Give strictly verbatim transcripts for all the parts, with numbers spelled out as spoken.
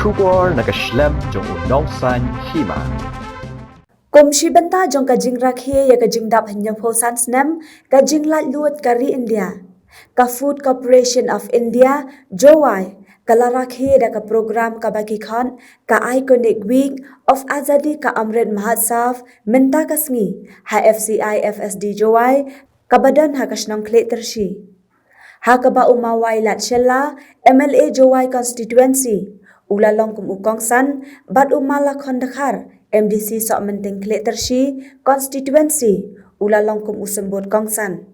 Khubor na ka shlem jong u Nongsaiñ Hima. Kum shi bynta jong ka jingrakhe ya ka jingdap hynñiewphew san snem ka jinglaitluid ka ri India, ka Food Corporation of India, Jowai, ka la rakhe da ka program kaba ki khot ka Iconic Week of Azadi ka Amrit Mahotsav mynta ka sngi ha F C I F S D Jowai, kaba don ha ka shnong Khliehtyrshi. Ha kaba u Ma Wailadmiki Shylla, M L A Jowai Constituency, u la long kum u kongsan, bad u Ma Lakhon Dkhar, M D C Sohmynting Khliehtyrshi Constituency, u la long kum u symbud kongsan.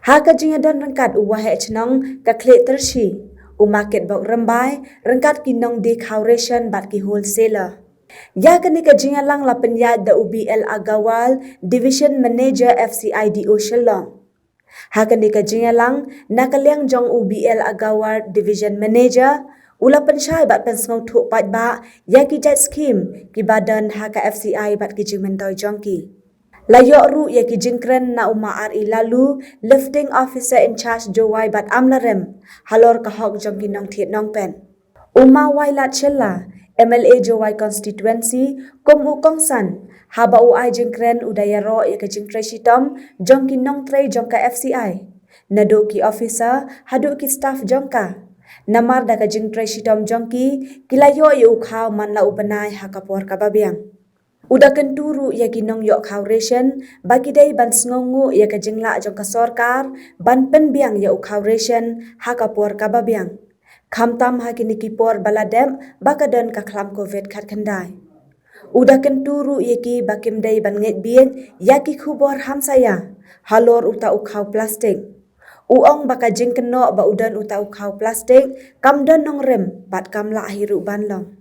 Ha ka jingïadon ryngkat u Waheh Chnong ka Khliehtyrshi, u Ma Kitbok Rymbai, ryngkat ki nongdie khaw ration bad ki wholesaler. Ya kane ka jingïalang la pynïaid da u B L Agarwal, Division Manager F C I D O Shillong. Ha kane ka jingïalang, na ka liang jong u B L Agarwal, Division Manager, u la pynshai bad pynsngewthuh paidbah ya ki jait skhim kiba don ha ka F C I bad ki jingmyntoi jong ki. La ïoh ruh ya ki jingkren na u Ma R E Laloo, Lifting Officer in Charge Jowai bad Amlarem, halor ka hok jong ki nongthied nongpen. U Ma Wailadmiki Shylla, M L A Jowai Constituency, kum u kongsan, haba u ai jingkren u da ïaroh ya ka jingtrei shitom jong ki nongtrei jong ka F C I, naduh ki officer haduh ki staff jong ka. Namar da ka jingtrei shitom jong ki, ki la ïoh ya u khaw man la u bnai ha ka por kaba biang. U da kyntu ruh ya ki nongïoh khaw ration ba ki dei ban sngewnguh ya ka jinglah jong ka sorkar ban pynbiang ya u khaw ration ha ka por kaba biang, khamtam ha kine ki por ba la dep ba ka don ka khlam Covid khatkhyndai. U da kyntu ruh ya ki ba kim dei ban ngeit bieit ya ki khubor hamsaïa halor uta u khaw plastik. U ong ba ka jingkynnoh ba u don uta u khaw plastik kam don nongrim bad kam lah hi ruh ban long.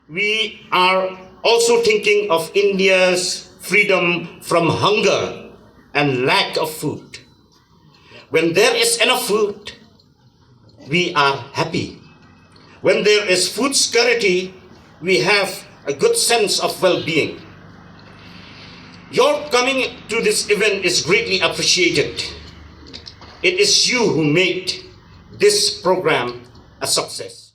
We are also thinking of India's freedom from hunger and lack of food. When there is enough food, we are happy. When there is food security, we have a good sense of well-being. Your coming to this event is greatly appreciated. It is you who made this program a success.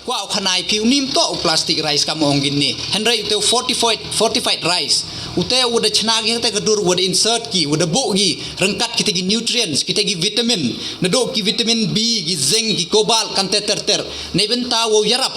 Kwah u khana ïa phi, u nim toh u plastic rice kam ong kini. Hynrei u te u fortified, fortified rice. U te u da chna ki te ka dur, u da insert ki, u da buh ki ryngkat kita ki nutrients, kita ki vitamin. Naduh ki vitamin B, ki zinc, ki cobalt, kante ter ter. Neibynta wow ïarap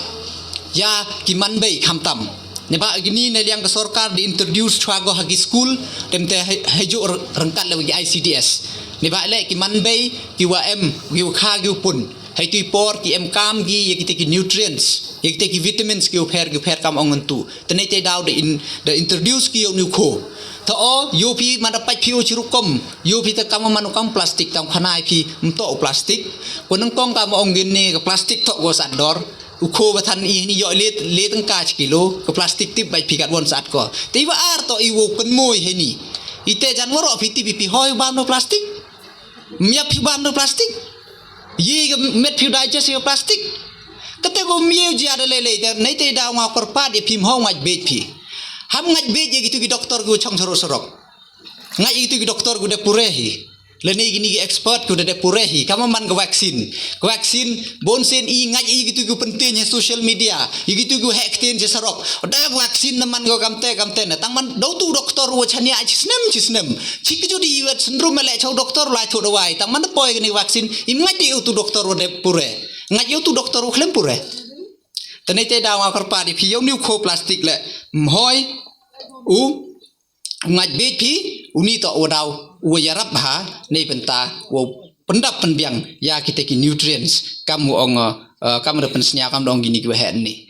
ïa ki manbei khamtam. Neibhah kini na liang ka sorkar da introduce chwa ko ha ki school, dem te hei-, heijuh r-, ryngkat le ki I C D S. Neibhah le ki manbei, ki wa em, ki wa kha, ki wa pun. Hei tu i por ki em kam ki ïa kita ki nutrients, ïa kita ki vitamins ki u pher, ki u pher kam ong ngan tu. Te nei te daw da in-, da introduce ki ïa u ni u kho. Te o, ïoh phi man da pait phi u chi rukom, ïoh phi te kam man u kam plastic, tang khana ïa phi, ym toh u plastic. Ko nang kong kam ong gin ni ka plastic toh ko sat dor. U kho ba than i ni ïoh le, le tyngka chi kilo, ka plastic tip bait phi kat won sat ko. Te i wa ar toh i wow kynmoi hei ni. I te jan waroh phi tip i phi hoi bam no plastic. Miap phi bam no plastic. Ye ka met phi digest ka plastic. Kate ko mie u jia da lei lei, te nei te daw nga kyrpad ïa phi, ym hoi ngait beit phi. Ham ngait beit ïa kitu ki doktor ki chong sarok sarok. Ngait ïa kitu ki doktor ki da pure hi. Lane kini ki expert ki da pure hi. Kam man ka vaccine. Ka vaccine, bun sien i ngait ïa kitu ki pyntieng ha social media. Ïa kitu ki heh ktien ha sarok. Da ka vaccine na man ko kamte, kamte na. Tang man daw tu doktor wa chania chi snem, chi snem. Chi ki jodi i wat syndrome le chau doktor la chau dawai. Tang man da poi kini vaccine. Im ngait ïa u tu doktor wa da pure. Ngait ïa u tu doktor wa khlem pure. Te nei te daw nga kyrpad ïa phi, ïa u ni u kho plastic le. Ym hoi u ngait beit phi, u ni toh u daw u ïarap ha, neibynta wow pyndap pynbiang ïa kita ki nutrients, kam u ong, eh, kam da pynsñiaw, kam da ong kini ki wa heh ni.